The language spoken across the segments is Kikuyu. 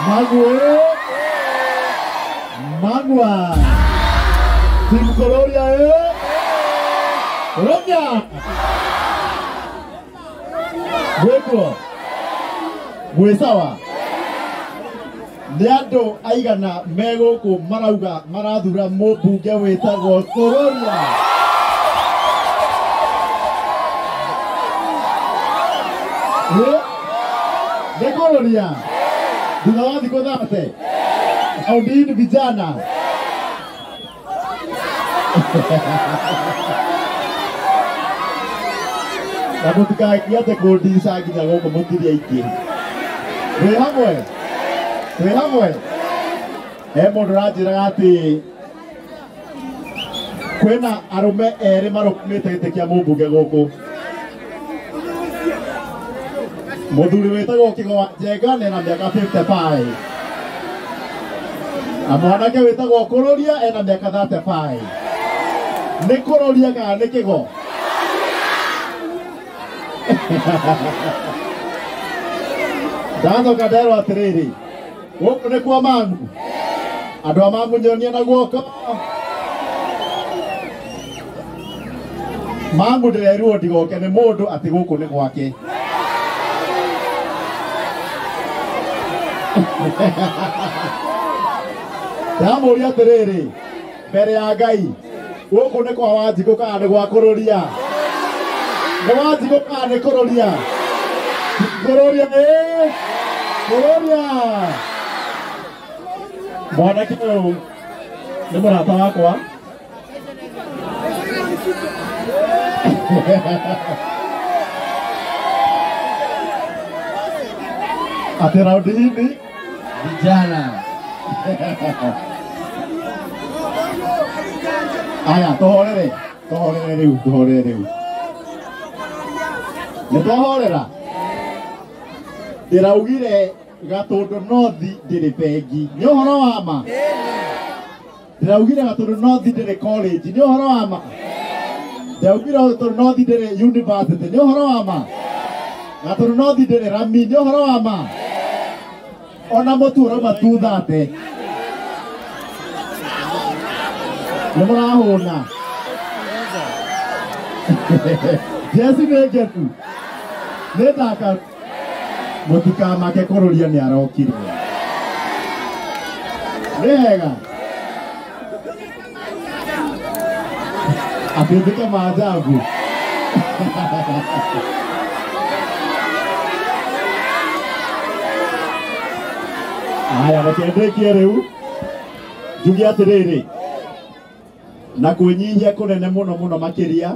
Magua, Magua, Team Kũrũria Kũrũria, gwĩkuo gwĩ sawa. Nĩ andũ aigana me gũkũ marauga marathura mũmbunge wĩtagwo Kũrũria. Nĩ Kũrũria thutha wa thikũ 30 aundini vijana. Na mũtikagiate kũndica nginya gũkũ mũtirie aingĩ. Twĩ hamwe, twĩ hamwe. He mũndũ ũranjĩraga atĩ kwĩna arũme erĩ marũgamĩte gĩtĩ kĩa mũmbunge gũkũ. Mũthuri wĩtagwo Kĩgo wa Njenga ena mĩaka 55 na mwanake wĩtagwo Kũrũria ena mĩaka 35. Nĩ Kũrũria kana nĩ Kĩgo? Ndacoka nderwo atĩrĩrĩ, gũkũ nĩ kwa Mang'u. Andũ a Mang'u nyonia na guoko. Mang'u ndĩrerirwo ndigoke nĩ mũndũ atĩ gũkũ nĩ gwake. Ndamũria atĩrĩrĩ, mbere ya Ngai, gũkũ nĩ kwa Wanjikũ kana nĩ gwa Kũrũria? Nĩ Wanjikũ kana nĩ Kũrũria? Kũrũria ĩ, Kũrũria. Mwanake ũyũ nĩ mũrata wakwa. Atĩ raundi hii vijana. Aya, tũhorere, tũhorere rĩu, tũhorere rĩu. Nĩ twahorera. Ndĩraugire Gatũndũ North ndĩrĩ bengi. Nĩ ũhoro wa ma? Ndĩraugire Gatũndũ North ndĩrĩ college. Nĩ ũhoro wa ma? Ndĩraugire Gatũndũ North ndĩrĩ university. Nĩ ũhoro wa ma? Gatũndũ North ndĩrĩ rami. Nĩ ũhoro wa ma? Ona mũtu ũrauma 230. Nĩ mũrahũna. Jesi nĩ ngenu. Nĩ thaka. Mũtikamake Kũrũria nĩ arokire. Nĩ wega. Atĩ njĩke maajabu. Aya, reke ndĩkie rĩu njuge atĩrĩrĩ, na kwĩnyihia kũnene mũno mũno makĩria,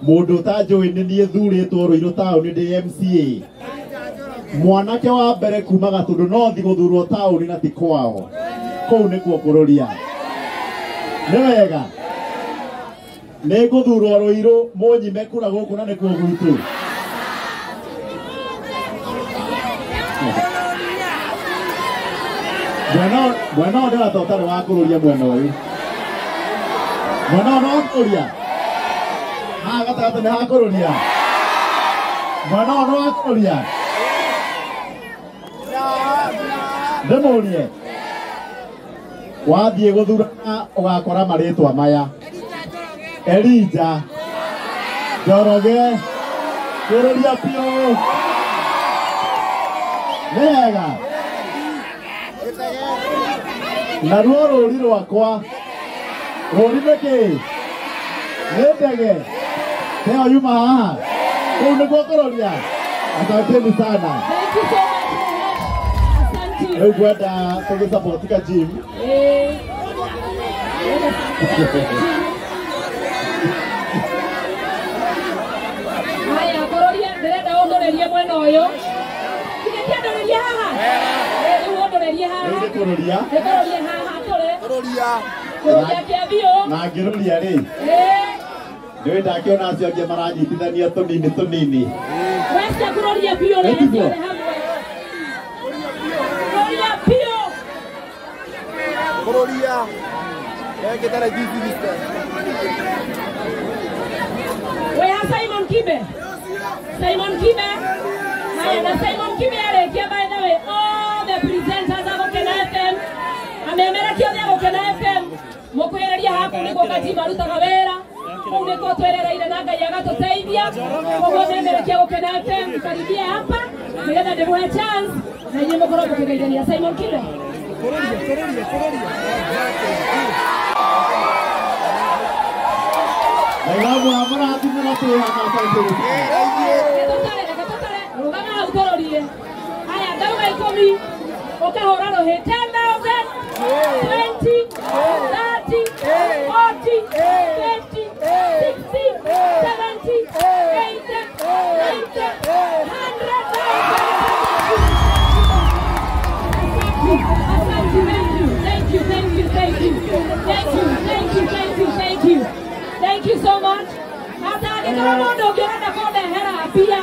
mũndũ ũtanjũĩ nĩ niĩ thurĩtwo Rũirũ taũni ndĩ MCA. Mwanake wa mbere kuma Gatũndũ North gũthurwo taũni na ti kwao. Kũu nĩkuo Kũrũria. Nĩ wega. Nĩ ngũthurwo Rũirũ mũnyime kura gũkũ na nĩkuo gwitũ. Mwena ũyũ ndĩrata ũtarĩ wa Kũrũria mwena ũyũ. Mwena ũyũ nĩ wa Kũrũria. Haha gatagatĩ nĩ ha Kũrũria. Mwena ũyũ nĩ wa Kũrũria. Ndĩmũrie, wathiĩ gũthurana ũgakora marĩtwa maya: Elijah Njoroge, Kũrũria biũ. Nĩ wega. Naruo rũri rwakwa, rũri nĩ kĩĩ? Nĩ ndege. Ĩyo yuma haha. Kũu nĩkuo Kũrũria. Asanteni sana. Thank you so much. Asante. Rĩu ngwenda tũgĩsupport ka gym. Haya, Kũrũria, ndĩrenda ũndũrĩrie mwena ũyũ. Githĩ ti andũrĩrie haha? Rĩu ũndũrĩrie haha. Rĩu nĩ Kũrũria. Nĩ Kũrũria haha tũrĩ. Kũrũria kĩa biũ. Na ngĩrũria rĩ, nĩũĩ ndakĩona acio angĩ maranyitithania tũnini tũnini. Wecia kũrũria biũ rĩ, Ĩtiguo. acio hamwe. Kũrũria biũ. Kuroria. Ekĩte 1960. We ha Simon Kibe. Simon Kibe. Haya, na Simon Kibe arĩkia, by the way, all the presenters a Gũkena FM, amemerekia othe a Gũkena FM, mũkwĩrĩria haha, kũu nĩkuo Kati marutaga wĩra, kũu nĩkuo twerereire na Ngai agatũteithia. Koguo memerekia Gũkena FM, karibia hapa nĩgetha ndĩmũhe chance na inyuĩ mũkorwo mũkĩgeithania Simon Kibe. Kuroria, kuroria, kuroria. Ngai wa mũrathime na twĩhaka asante. Reke tũtare, reke tũtare, rũgama hau tũrorie. Haya, ndauga 10, ũkahũra rũhĩ 10,000, 20, 30, 40, 50, 60, 70, 80, 90, 100,000. Asante, thank you, thank you, thank you, thank you, thank you, thank you, thank you, thank you so much. Hata angĩkorwo mũndũ ũngĩ ũrenda kũndehera mbia